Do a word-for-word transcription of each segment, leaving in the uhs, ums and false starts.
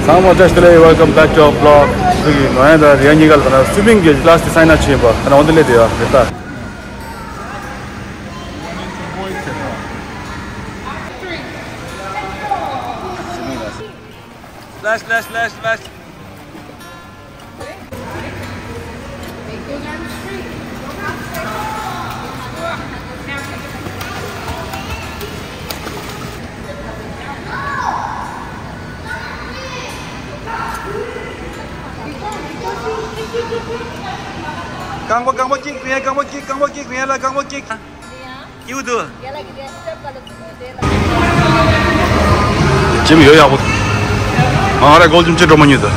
ཚང་མ་བཀྲ་ཤིས་བདེ་ལེགས། Welcome back to our vlog. ཚུགས་ཀྱི་ང་ཡང་ད་རེ་ཉིན་ག་ལ་ད་ན་སུ་མིང་གི་ཀླ་སི་དེ་སའིན་ཨབ་བྱས་ཡིན་པ། ད་ན་འོན་ཏེ་ལས་དེ་ཡ་རེད་ད། Splash, splash, splash, splash. རྐང་པ་རྐང་པ་གཅིག་རེད། རྐང་པ་གཅིག་རྐང་པ་གཅིག་རེད་ལ། རྐང་པ་གཅིག་སྐྱིད་འདུག་ཇིམ་ཡོད་ཡག་པོ། ང་ར་གོལ་ཇིམ་ཅི་འགྲོ་མ་ཉུས་ད།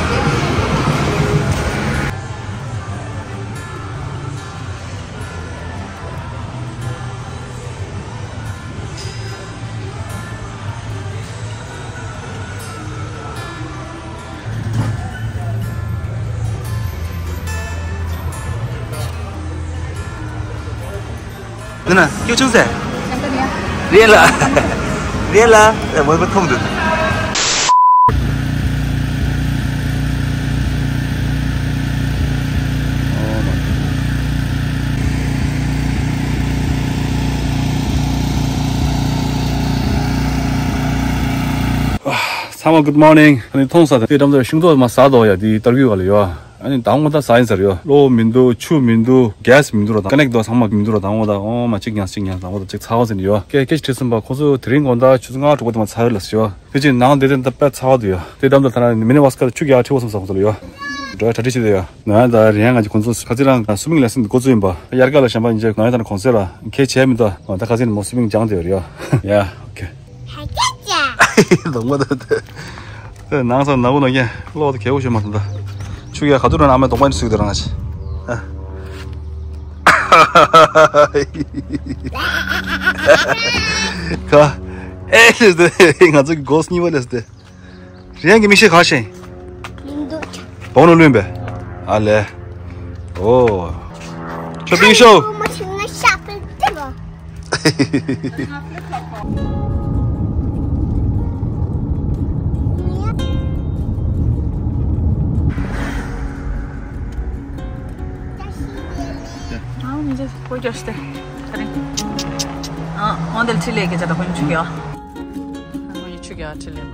འདི་ན་སྐྱོ་ཆུང་ཟེར། རེད་ལ། རེད་ལ། མོས་པ་མཐོང་འདུག་ཚང་མ་good morning། ཨ་ནི་མཐོང་ས་དེ་འགྲམ་དུ་ཤིང་ཏོག་མ་ཟ་དོ་ཡ། དེ་ཏར་གུ་ག་ལ་ཡོད། ཨ་ནི་དང་པོ་ད་ཟ་ཡིན་ཟེར་ཡོད། གློ་བོ་མི་འདུག་ཆུ་མི་འདུག་གེ་སི་མི་འདུག་ར། ཀ་ནེག་དོ་ཚང་མ་མི་འདུག་ར། དང་པོ་ད་འོ་མ་གཅིག་ཉག་གཅིག་ཉག་དང་པོ་ད་གཅིག་ཚ་བ་ཟིན་ཡོད། སྐད་སྐད་ཆ་དྲིས་སོང་པ། ཁོ་ཚོ་དེ་རིང་དགོང་དག་ཆུ་ཚོད་ལྔ་དྲུག་པ་དེ་མ་ཚ་ཡོད་ལ་ཟེར་ཡོད། དེ་ཅིག་ནང་དེ་དེ་ད་དཔེ་ཚ་བ་འདུག་ཡོད། དེ་འགྲམ་དུ་ད་ན་མི་ནི་བ་སི་ཀར་ཆུ་རྒྱག་ཁྲིད་པ་སོང་ས་ཁོ་ཚོ་ལ་ཡོད། འགྲོ་གྲ་སྒྲིག་བྱེད་དེ་ཡོད། ང་ད་རེད་ཡང་ང་ཅིག་ཁོ་ཚོ་ཁ་ཚིག་རང་སུ་མིང་ལ་སིན་འགོ་བཙུགས་ཡིན་པ། དབྱར་ཁ་ལ་གཞན་པ་ཡིན་ཅེ་ང་ཡང་ད་ན་གོང་སེ་ལ་ཁེ་བྱས་མི་འདུག་ད་ཁ་ཚིག་ནི་མོ་སུ་མིང་སྦྱང་དེ་ཡོད་རེད་ཡོད། ཡ་ཨོ་ཁེ། ལོག་མ་ཐུབ་དེ། ནང་ས་ནག་པོ་ནང་ཁྱེད་གློག་དེ་གལ་པོ་ཞིག་མ་ཐུབ་ད། ཆུ་ཡ་ག་དུས་རང་ཨ་མའི་གདོང་པ་ནས་ཟུག་དེ་རང་ང་ཆེ། ཁ། ཨེ་ལེས་དེ་ང་ཚོ་གི་གོས་གཉིས་པ་ལེས་དེ། རེན་གྱི་མིག་ཤེལ་ག་ཤེས། ལིང་ཏོག་ཆ། བོང་ནོ་ལོན་པས། ཨ་ལེ། ཨོ། ཁྱོད་པིག་ཤོ། ཁ་ཡོད་མ་ཤེས་ན་ཤ་པེ་ཏེ་བ། ཨ་མི་ཚེ་ཁོ་རྒྱ་ཤི་སྟེ། ཨ་རེ། ཨ་འོན་ཏེ་ཁྲི་ལེ་གེ་ཅ་ད་ཁོ་ནི་ཆུ་རྒྱ། ཁོ་ནི་ཆུ་རྒྱ་ཁྲི་ལེ་བ།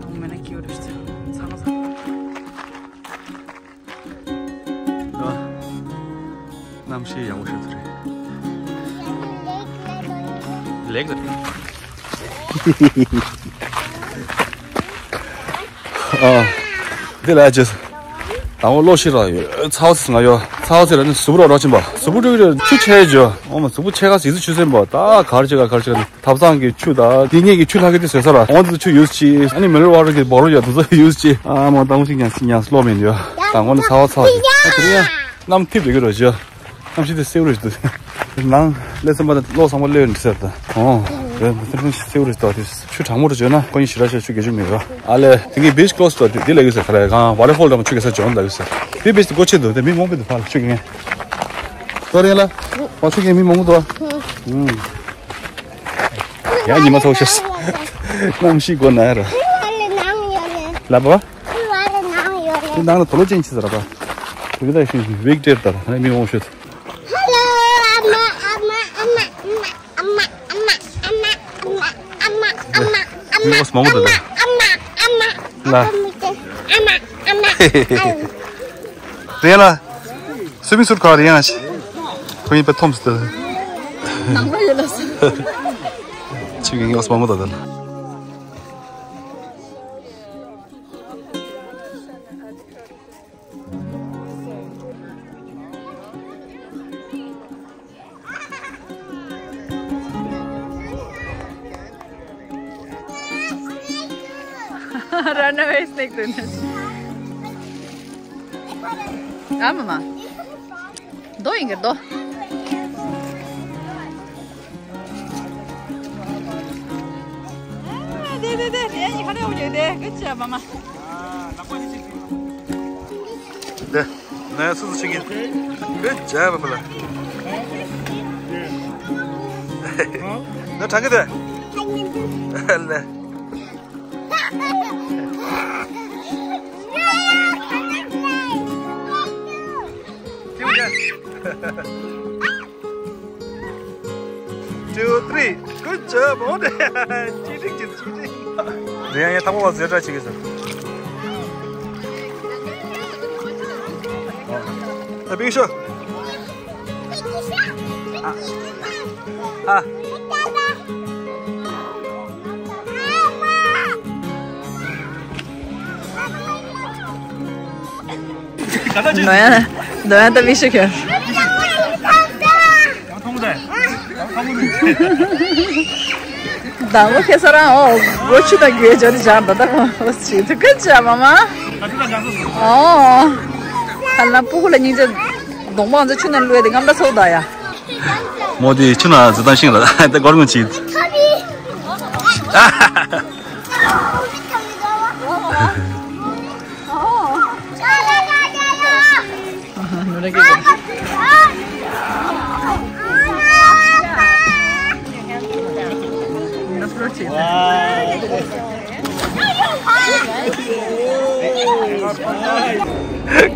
ཨ་མེ་ན་ཁྱི་རུ་ཤི་ཚང་ཚང་། གནམ་གཤིས་ཡག་པོ་ཞིག་ཚོད་རེད། ལེགས་རེད། ཨ། འདི་ལ་ཅི། དང་པོ་གློག་ཤི་ར་ཡོད། ཚ་བ་ཚི་ང་ཡོད། ཚ་བ་ཚི་ར་ནི་གཟུགས་པོ་རོགས་རོགས་ཕྱིན་པ། གཟུགས་པོ་དཀྲུག་ར་ཆུ་ཆེ་ཇོ། ཨོ་མ་གཟུགས་པོ་ཆེ་ག་ཟི་ཟི་ཆུ་སེམས་པ། ད་གར་ཆེ་ག་གར་ཆེ་ག་ནི། ཐབ་ཚང་གི་ཆུ་དང་དེ་ངེད་ཀྱི་ཆུ་ལྷག་གི་དེ་བཟོས་ས་ལ་འོང་དུ་ཆུ་ཡུས་ཅི། ཨ་ནི་མི་རུ་བ་རུ་གི་བོ་རུ་ཡོད་དུ་ཚོ་ཡུས་ཅི། ཨ་མ་དང་པོ་ཅིག་ཉང་སི་ཉང་སི་ལོ་མེད་ཡོད། དང་པོ་ནི་ཚ་བ་ཚ་བ་ཡོད། ཨ་དེ་རིང་ཡང་གནམ་འཐིབས་རེ་གི་རོ་ཞོ། གནམ་གཤིས་དེ་སེའུ་རུ་ཞིག་འདུག་ནང་ལས་སེམས་པ་དང་བློ་བཟང་པོ་སླེབས་འདི་ཟེར་དང་། ཨོ། རེད་མི་ཚེ་རིང་སེའུ་རུ་ཞིག་འདུག་དེ་ཆུ་གྲང་མོ་རུ་བརྗོད་ན་ཁོ་གཉིས་ཞི་ར་ཞོ་ཆུ་རྒྱག་རྒྱུ་མེད་རོ། ཨ་ལས་དེ་གི་བིཆ་ཀློ་སི་འདུག་དེ་ལས་གི་ཟེར་ག་རེ་གང་ཝ་ཊར་ཕོལ་འདྲ་མོ་ཆུ་རྒྱག་ས་འཇོག་འདུག་ཟེར། དེ་བིཆ་དེ་སྒོ་ཕྱེ་འདུག་དེ་མི་མང་པོ་འདུག་ཕ་ལ་ཆུ་རྒྱག་མཁན། ད་རེད་ལ། ཨོ་ཆུ་རྒྱག་མི་མང་པོ་འདུག་ཨ། ཡང་ཉི་མ་ཚོགས་ཤོར། གནམ་གཤིས་སྒོ་ན་ཡ་ར། ལབ་པ། དེ་ནང་ལ་དོ་ལོ་ཅན་ཆི་ཟེར་ར་པ། དེ་གི་ད་ཤིང་ཤིང་ཝིག་ཌེ་ད་ར་ནི་མི་འོང་ཤོད། ཧ་ལོ། ཨ་མ་ཨ་མ་ཨ་མ་ཨ་མ། མི་ཨོ་སི་མང་པོ་འདུག་ད། ལ། རེད་ལ། སུ་མི་སུར་ཁ་རེད་ཡང་ཞིག་ཁོ་ཡིན་པ་ཐོམ་སི་ཏི། ནང་ལ་ཡོད་ལ་སུ། ཆིག་གི་ངོ་སྤང་མོ་ད་ད་ལ། Runaway snake དེ་ནི། ཨ་མ་མ། རྡོ་ཡིན་གྱི་རྡོ། དེ་དེ་དེ་རེད་ཡིན་ཁ་རེ་འོ་ཡོད་དེ་གི་ཅི་ཨ་མ་མ། དེ། ནས་སུ་སུ་ཆིག་ཡིན། ཨེ་ཇ་བ་པ་ལ། ན་དྲང་གི་དེ། ལེ། Two, three. Good job. ཨོ་ནི། ཅི་ཀྲིག་ཅི་ཀྲིག་རེད། ཡང་ཡང་ཐག་པ་བ་ཟེར་འདྲ་བྱེད་ཀྱི་ཟེར། ད་པིག་ཤོ། ཨ། ཨ། ནོ་ཡ། ནོ་ཡ་ད་པིག་ཤོ་ཁྱོད། དང་པོ་ཁེ་ས་རང་ཨོ་སྒོ་ཆུ་དང་རྒྱུ་ཡ་འཇོག་དེ་བཞག་འདུག་ད་ཁོ་ཨོ་ཅི་ཐུག་གི་ཅི་མ་མ། ཨོ། ཁ་ལ་སྤུ་གུ་ལ་སྙིང་རྗེ། གདོང་པ་ང་ཚོ་ཆུ་ནང་བླུགས་ཏེ་རྔམ་པ་ཚོགས་ད་ཡ། མོ་དེ་ཆུ་ནང་འཛུལ་སྟངས་ཤེས་ལ་ད་སྒོར་མོ་ཅིག་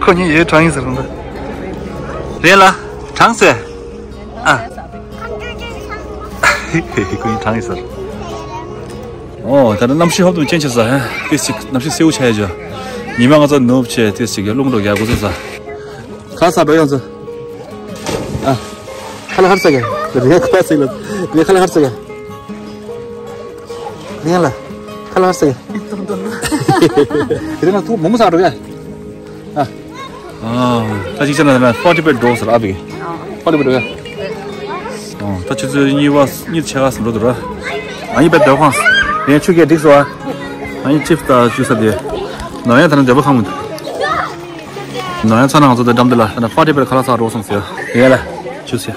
ཁོ་གཉིས་ཡོད་གྲང་ཡིན་ཟེར་འདུག་རེད་ལ་གྲང་ཟེར། ཨ། ཁོ་གཉིས་གྲང་ཡིན་ཟེར། ཨོ། ད་ནི་གནམ་གཤིས་ཧོབ་ཏུ་ཅན་ཆེ་ས་ཧ། ཏིས་ཅིག་གནམ་གཤིས་སེའུ་ཆ་ཡ་ཇོ། ཉི་མ་ང་ཚོ་ནུབ་ཆེ་ཏིས་ཅིག་རླུང་འགྲོ་རྒྱག་གོ་ཚོད་ས། ཁ་ས་འགྲོ་ཡོང་ཚོ། ཨ། ཁ་ལ་ཧར་ས་ག་ཡ། རེ་ཁ་ས་ལ། རེ་ཁ་ལ་ཧར་ས་ག་ཡ། རེ་ལ། ཁ་ལ་ཧར་ས་ག་ཡ། རེ་ང་ཐུག་མོ་མོ་ས་འགྲོ་ཡ། ཨ། ཨ། ད་ཅིག་བྱས་ན་ཕོར་ཊི་པེ་འགྲོ་ཟེར་ཨ་བི། ཕོར་ཊི་པེ་འགྲོ་ཡ། ཨ། ད་ཆུ་ཚོད་གཉིས་པ་གཉིས་ཆ་ག་ཟེར་འགྲོ་འདུག་ར། ཨ་ཡིན་པའི་སྡོད་ཁང་། ངས་ཆུ་སྐྱེལ་འགྲིག་སོང་ཨ། ཨ་ཡིན་ཅིབ་དང་ཅུ་ས་དེ། ནོ་ཡ་ད་ནི་འདོད་པ་ཁང་མི་འདུག་ནོ་ཡ་ཚ་ན་ང་ཚོ་དེ་འགྲམ་དེ་ལ་ད་ནི་ཕོར་ཊི་པེ་ཁ་ལག་ཟ་རོགས་སོང་ཟེར་ཡ་ལ། ཅུ་ས་ཡ།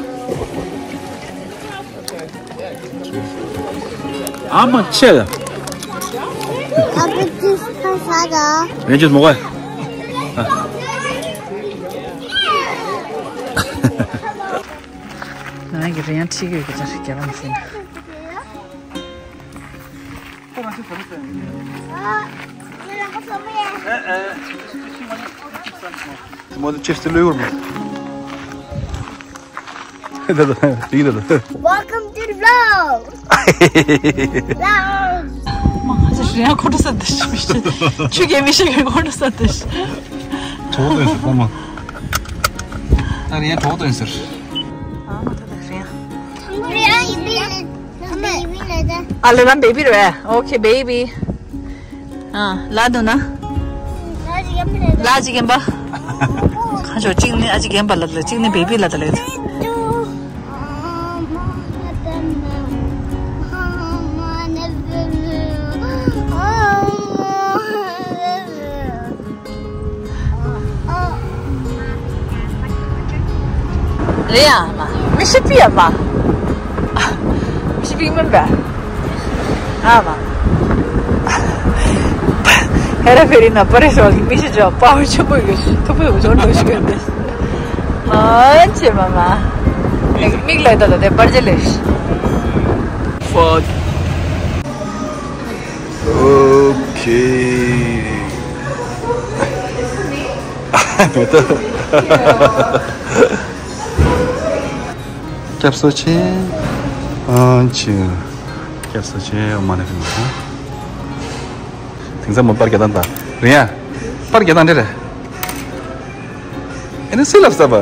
ཨ་མ་ཆེ་ལ། ཨ་ཕ་ཅིས་ཁ་ས་ད། ཡན་ཅིས་མོ་ག་ང་གི་རེ་ཡང་ཁྲིད་གི་ཡོད་གི་ཅང་ཞིག་རྒྱབ་པ་མི་ཤེས་ན། མོ་ཅིས་ལུས་ཡོད་མོ། Welcome to the vlog. Vlog. ང་ཚོ་རེ་ཡང་ཁོ་འགྲོ་ས་དེ་ཤི་མི་ཤི། ཆུ་རྐྱལ་མི་ཤི་གི་ཁོ་འགྲོ་ས་དེ་ཤི། གྲོགས་དེ་ཤི་ཁོ་མ། ད་རེ་ཡང་གྲོགས་དེ་ཟེར། ཨ་མ་ད་ད་རེ་ཡང་། རེ་ཡང་ཡིན་པས། ཨ་ལེ་ན་བེ་བི་རེད། ཨོ་ཁེ་བེ་བི། ཨ་ལ་འདུག་ན། ལ་ཅིག་ཡིན་པ། ཁ་ཤོ་གཅིག་ནི་ཨ་ཅིག་ཡིན་པ་ལ་ལ་གཅིག་ནི་བེ་བི་ལ་ད་ལ། རེད་ཡ་མ། མི་ཤི་པི་ཡ་མ། མི་ཤི་པི་མིན་པ། ཨ་མ། ཧེ་ར་ཕེ་རི་ན་པ་རེ་ཤོག་གི་མི་ཤི་ཅོ་པ་ཧུ་ཆེན་པོ་ཡོད་ཤི་ཐུག་པོ་ཡོད་ཅོ་འགྲོ་ཤི་ཡོད་དེ། ཨ་ཅེ་མ་མ། མིག་ལས་ད་ད་དེ་པར་ཅེ་ལས་ཤི། ཨོ་ཁེ། མེད་ད། སྐྱབས་སུ་མཆི། ཨང་ཆི། སྐྱབས་སུ་མཆི། ཨོཾ་མ་ཎི་པདྨེ་ཧཱུྃ། དེང་སང་མོ་པར་རྒྱག་སྟངས་དང་། རེད་ཡ། པར་རྒྱག་སྟངས་འདྲ་རེད། ཨེ་ནི་སུས་ལབ་ས་བ།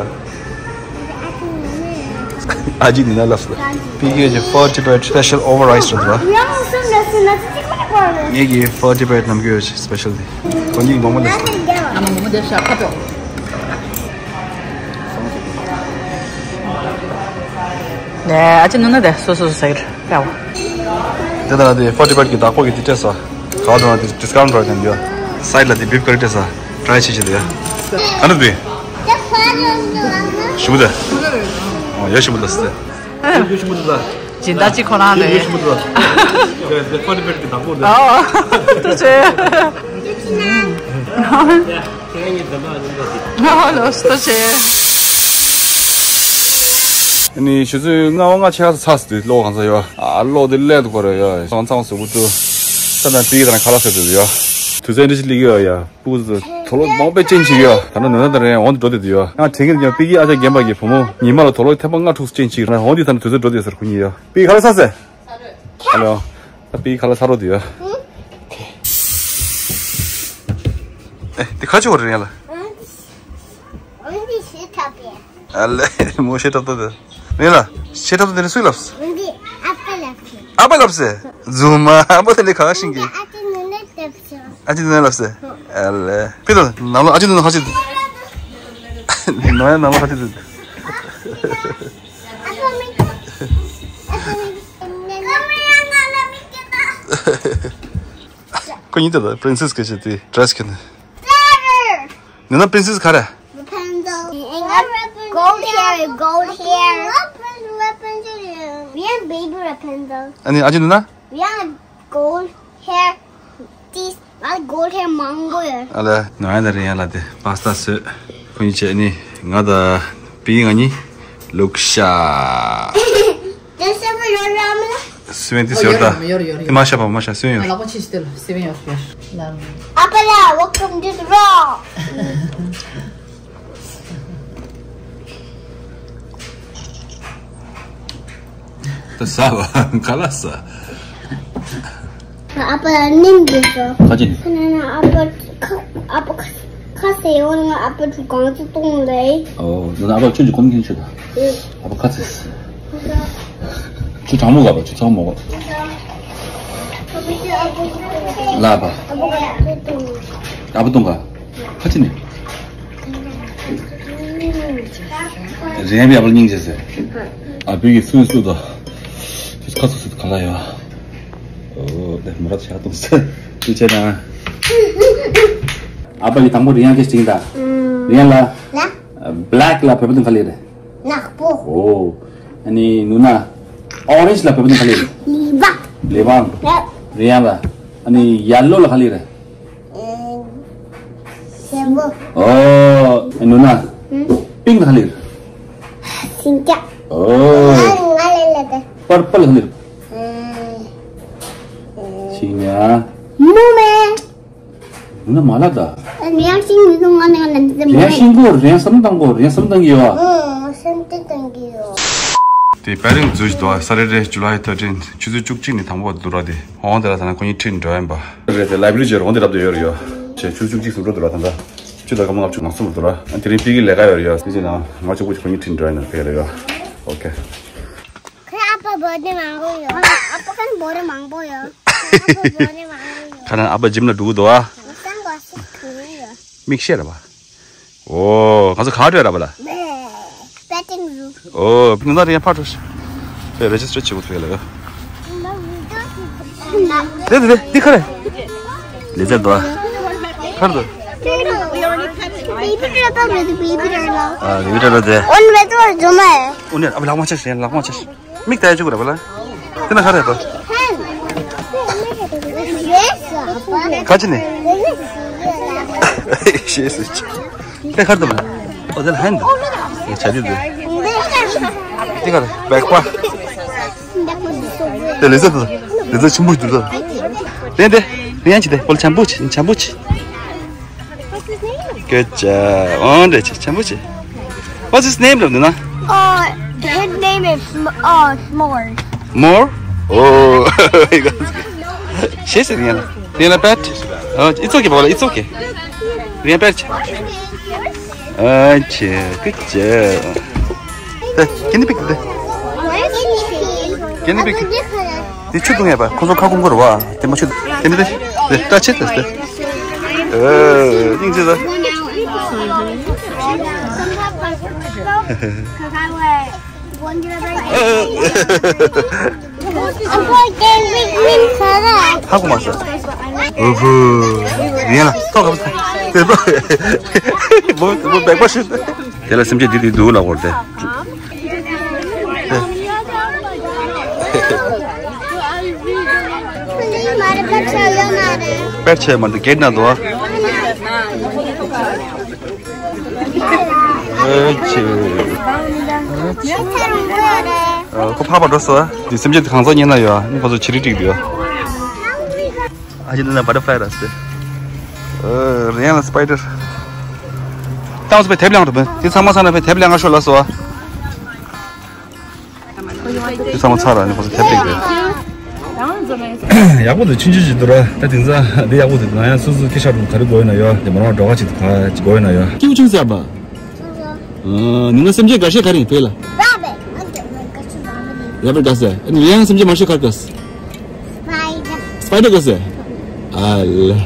ཨ་ཅེ་ནི་ན་ལབ་ས། པི་ཀེ་ཇི་Pho Tibet Special Over Rice རེད་བ། ངེད་ཀྱི་Pho Tibet ནམ་རྒྱུན་Special དེ། ཁོ་གཉིས་མོག་མོག་ལས། ཨ་མ་མོག་མོག་དེ་ཤ་ཁ་དོག་ནས་ཨ་ཅེ་ནུ་ན་དེ་སོ་སོ་སོ་ཟེར་ཡ་བ། དེ་དང་དེ་Pho Tibet གི་བདག་པོ་གི་དེ་སྤྲད་སོ། ག་བ་དང་དེ་discount price ནང་ཡོད། སའི་ཌི་ལ་དེ་བིབ་ཀ་རི་སྤྲད་སོ། ཊི་རའི་བྱེད་བྱེད་དེ་ཡ། ག་ན་དེ། ཞུ་དེ། ཨོ་ཡ་ཞུ་དེ་སི་དེ། ཡ་ཞུ་དེ་ལ། སྦྱིན་བདག་གཅིག་ཁོ་རང་རེད། ཨོ། ཐུགས་རྗེ་ཆེ། ཨོ་ལོ་ཐུགས་རྗེ་ཆེ། ཨ་ནི་ཆུ་ཚོད་ལྔ་པ་ལྔ་ཕྱེད་ཀ་ཚ་ས་དེ་གློག་གང་ཚ་ཡོད། ཨ་གློག་དེ་ཀླད་དུ་འཁོར་ཡོད། ཡང་ཚང་གཟུགས་པོ་བཀྲུ། ད་ ད་ནང་པི་ཀི་དང་ཁ་ལག་ཟ་བསྡད་ཡོད། དུས་ཚོད་འདི་ཞིག་སླེབས་ཀྱི་ཡོད་ཡ། སྤུ་གུ་ཚོ་དུག་ལོག་མང་པོ་ཅན་བྱེད་ཀྱི་ཡོད། ད་ནང་ནོར་ན་ད་རེད་འོང་དུ་འགྲོ་བསྡད་ཡོད། ང་དྲན་གྱི་ཡོད། པི་ཀི་ཨ་ཅག་རྒན་པ་གི་བུ་མོ་ཉི་མ་ལ་དུག་ལོག་ཐེངས་པ་ལྔ་དྲུག་ཅན་བྱེད་ཀྱི་ཡོད། འོང་དུས་ད་ནང་དུས་ཚོད་འགྲོ་བསྡད་ཟེར། ཁོ་གཉིས་ཡོད། པི་ཀི་ཁ་ལག་ཟ་ཟེར། ཨ་ལོ། ད་པི་ཁ་ལག་ཟ་རོགས་དུས་ཡོད། ཨེ་དེ་ཁ་ཆེ་བ་རེད་ཡ་ལ། འོན་ཏེ་ཤེས་ཐབས་ཡ། ཨ་ལེ། མོ་ཤེས་ཐབས་ཏོ་དེ། མིན་ལ། ཤེས་ཐབས་ཏོ་དེ་ནི་སུས་ལབས། འོན་ཏེ་ཨ་ཕ་ལབས་སེ། ཨ་ཕ་ལབས་སེ། རྫུན་མ། ཨ་ཕ་དེ་ལས་ག་ཤིང་གི། ཨ་ཅེ་ནུ་ནེ་ལབས་སེ། ཨ་ཅེ་ནུ་ནེ་ལབས་སེ། ཨ་ལེ། ཕི་དོ་ནང་ལོ་ཨ་ཅེ་ནུ་ནེ་ཧ་ཅི། ནང་ཡ་ནང་ལོ་ཧ་ཅི་དུ། ཁོ་གཉིས་དེ་ལ་པི་རིན་སེ་སི་སྐད་ཆ་དེ་ཌི་རེ་སི་ཁྱེར་ནས། ནུ་ན་པི་རིན་སེ་སི་ག་རེ། Rapunzel. Gold hair, gold hair. Rapunzel. We have baby Rapunzel. ཨ་ནི་ཨ་ཅེ་ནུ་ན། We have gold hair. This, I gold hair mango. ཨ་ལེ། ནོ་ཡ་དང་རི་ཡན་ལ་དེ་པ་སི་ཏ་བཟོས། ཁོ་གཉིས་བྱས་ནི་ང་དང་པི་ང་གཉིས་ལུག་ཤ། This is your ramen. སི་ཝེན་ཏི་ཟེར་ད། ཡོར་ཡོར་ཡོར། དེ་མ་ཤ་བ་མ་ཤ་སི་ཝེན་ཡོར། ལག་པ་ཕྱིས་ཏེ་ལ་སི་ཝེན་ཡོར་ཡོར། ལ། ཨ་པ་ལ། Welcome to the raw. ད་ཟ་བ་ག་ལ་ཟ། ཨ་ཕ་ལ་ནིང་འདི་ཚོ། ཁ་ཅིག་ཁ་ན་ན་ཨ་ཕ་ཁ་ཨ་ཕ་ཁ་ཁ་ཟེར་ཡོང་ན་ཨ་ཕ་ཚོ་གང་ཚོ་གཏོང་ལེ། ཨོ་ན་ན་ཨ་ཕ་ཁྱོད་ཀྱི་གོམ་ཁྱེར་ཆོད་ད། ཨ་ཕ་ཁ་ཚིག་ཁྱོད་གྲང་མོ་ག་པ་ཁྱོད་གྲང་མོ་ག། ལ་ཨ་ཕ་ཨ་ཕ་གཏོང་ག་ཁ་ཅིག་ནི། རེད་པས་ཨ་ཕ་སྙིང་རྗེ་ཟེར། ཨ་ཕ་གི་སུན་སུ་དང་། ཁ་སུ་སུ་ག་ལ་ཡོད། ཨོ་དེ་མོ་ར་ཆ་གཏོང་ཟེར། དུ་ཆེ་ན། ཨ་ཕ་གི་དང་པོ་རི་ཡང་སྐད་ཅིག་ད། རི་ཡང་ལ། ལ། བྷེ་ལེག་ལ་བོད་པ་དང་ག་ལེ་རེད། ནག་པོ། ཨོ། ཨ་ནི་ནུ་ན། ཨོ་རེན་ཇི་ལ་བོད་པ་དང་ག་ལེ་རེད། ལི་བང་། ལི་བང་། རི་ཡང་ལ། ཨ་ནི་ཡེ་ལོ་ལ་ག་ལེ་རེད། སེར་པོ། ཨོ། ནུ་ན། ཨུམ། པིང་ག་ལེར། སིང་སྐྱ། ཨོ། ང་ང་ལེ་ལེ་དེ། པར་པལ་ག་ལེར། ཨུམ། ཤིང་ཡ། མུ་མེ། ནུ་ན་མ་ལ་ད། རེང་ཤིང་མི་འདུག་ང་ནི་ང་ལ་འདི་མུ་མེ། རེང་ཤིང་གོ་རེང་བསམ་བཏང་གོ་རེང་བསམ་བཏང་གི་ཡོད། ཨོ་བསམ་བཏང་གི་ཡོད། དེ་པེ་རེན་ཊི་འཛུལ་ཞིག་འདུག་ས་རེ་རེ་ཇུ་ལའི་ཐར་ཊིན་ཆུ་ཚོད་བཅུ་གཅིག་ནས་དང་པོ་འདུག་ར། དེ་འོང་དེ་ལ་ད་ན་ཁོ་གཉིས་ཁྲིད་འགྲོ་ཡིན་པ། རེད་དེ་ལའི་བྷི་རི་ཇེར་འོང་དེ་རབ་དེ་ཡོད་རེད་ཡོད། ཆེ་ཆུ་ཚོད་བཅུ་གཅིག་སུ་འགྲོ་འདུག་ར། ད་ད་ཆུ་ཚོད་སྐར་མ་ལྔ་བཅུ་ང་གསུམ་འདུག་ར། དེ་རིང་པི་ཀི་ལས་ཀ་ཡོད་རེད་ཡོད། དེ་ཅི་ན་ང་ཆུ་ཚོད་བཅུ་ཁོ་གཉིས་ཁྲིད་འགྲོ་ཡིན་ན་ཕེ་རེད་ཡོད། ཨོ་ཁེ། ཁོའི་ཨ་ཕ་བོ་དེ་མང་པོ་ཡོད། ཨ་ཕ་ཁོའི་བོ་དེ་མང་པོ་ཡོད། ཨ་ཕ་བོ་དེ་མང་པོ་ཡོད། ཁ་ན་ཨ་ཕ་ཇིམ་ལ་འགྲོ་གི་འདུག་ཨ། མི་སང་གོ་སི་ཁུ་ཡོད། མིག་ཤེས་ར་བ། ཨོ། ང་ཚོ་གང་འགྲོ་ཡ་ར་བ་ལ། པེ་ཊིང་རུམ། ཨོ། ང་ཚོ་རེད་ཕར་འགྲོ་ཤི། དེ་རེ་ཇི་སི་ཊར་བྱེད་དགོས་ཐུག་ཡ་ལ་ཡ། དེ་དེ་དེ་དེ་ག་རེ། ལེ་ཛར་དོ། ག་རེ་དོ། Baby turtle རེད། Baby turtle། ཨ། Baby turtle དེ། ཨོན་བེ་ཏོ་རེད་ཛོ་མ། ཨོན་ཡ། ཨ་ལག་མ་ཆ་ཤེས། ལག་མ་ཆ་ཤེས། མིག་ལྟ་ཡ་བཅུག་ར་བ་ལ། དེ་ན་ག་རེ་དོ། ཤེས་སོ། ག་ཅི་ནས། ཤེས་སོ། དེ་ག་རེ་དོ་མ། ཨོ་དེ་ལ་ཧན་དུ། ཡ་ཆ་དུ་དུ། དེ་ག་རེ་བེག་པ། དེ་ལེ་ཛར་དུ། ལེ་ཛར་ཆེན་པོ་ཞིག་འདུག་དོ། དེ་དེ་དེ་ཡང་ཅི་དེ་པོ་ལ་ཆེན་པོ་ཆེ་ཆེན་པོ་ཆེ། Good job. ཨོ་འདྲ་ཆེ་ཆེན་པོ་ཆེ། What's his name ལབ་འདུག་ན། Uh, his name is Sm- uh, S'mores. More? Oh. ཤེས་སེ་རེད་ཡ་ལ། རེད་ཡ་ལ་པེ་ཊི། ཨོ། It's okay བ་ལ། It's okay. རེད་ཡ་པེ་ཊི་ཆེ། ཨོ་ཆེ། Good job. དེ་གན་དི་པིག་དེ། གན་དི་པིག་དེ་ཆུ་བཏུང་ཡ་པ། ཁོ་ཚོ་ཁ་སྐོམ་གོ་ར་བ། དེ་མ་ཆུ་དེ་མི་དེ། དེ་ལྟ་ཆེ་དེ་དེ། ཨོ། སྙིང་རྗེ་ད། ཧ་གོ་མ་སོང་། ཨོ་བུ། ཡན་ལ་ཐོག་གམ་ས། དེ་ཚོ། མོ་མོ་བེག་པ་ཤི། དེ་ལ་སེམས་ཅན་འདི་འདི་འདུག་ལ་གོ་དེ། པེ་ཊི་ཆེ་མ་འདུག་གེ་ན་དོ། ཨེ་ཆེ། ཨ། ཁོ་ཕ་པ་འགྲོ་སོང་། འདི་སེམས་ཅན་དེ་གང་ཟག་ཉན་ན་ཡོད། ཁོ་ཚོ་ཆི་རི་ཏིག་འདུག་ཡོད། ཨ་ཅེ་འདི་ན་བ་ཊར་ཕ་ལའི་ར་སི་ཏེ། ཨ། རེད་ཡ་ལ་སི་པའི་ཌར། ཏང་སི་པའི་དེབ་ལེན་རུ་བན། དེ་ཚང་མ་ཚང་ན་པའི་དེབ་ལེན་ང་ཤོ་ལ་སོ། དེ་ཚང་མ་ཚར་ར་ནི་ཁོ་ཚོ་དེབ་ལེན་གི། ཡག་པོ་འདུག་ཆུང་ཆུང་ཅིག་འདུག་ར། ད་དེང་སང་འདི་ཡག་པོ་འདུག་ང་ཡང་སོ་སོ་སྐད་ཆ་རུ་ག་རེ་དགོས་ཡོད་ན་ཡོད། དེ་མ་རང་འགྲོ་ག་ཅིག་ག་ཅིག་དགོས་ཡོད་ན་ཡོད། སྐྱིད་པོ་ཆུང་ཟེར་བ། ཨ། ནི་ང་སེམས་ཅན་འགའ་ཤས་ག་རེ་ཡིན་བོད་ལ། ར་བེ། ར་བེ་དགའ་ས། ཨ་ནི་ཡང་སེམས་ཅན་མ་ཤེས་ག་རེ་དགའ་ས། སི་པའི་ཌར། སི་པའི་ཌར་དགའ་ས། ཨ་ལེ།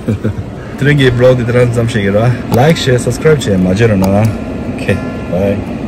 དེ་རིང་གི་བི་ལོག་འདི་དེ་རང་ཙམ་ཞིག་ཡིན་ར། ལའིཀ་ཤེར་སབ་སི་ཀ་རའིབ་བྱས་མ་བརྗེད་རོགས་གནང་། ཨོ་ཁེ། བྷའི།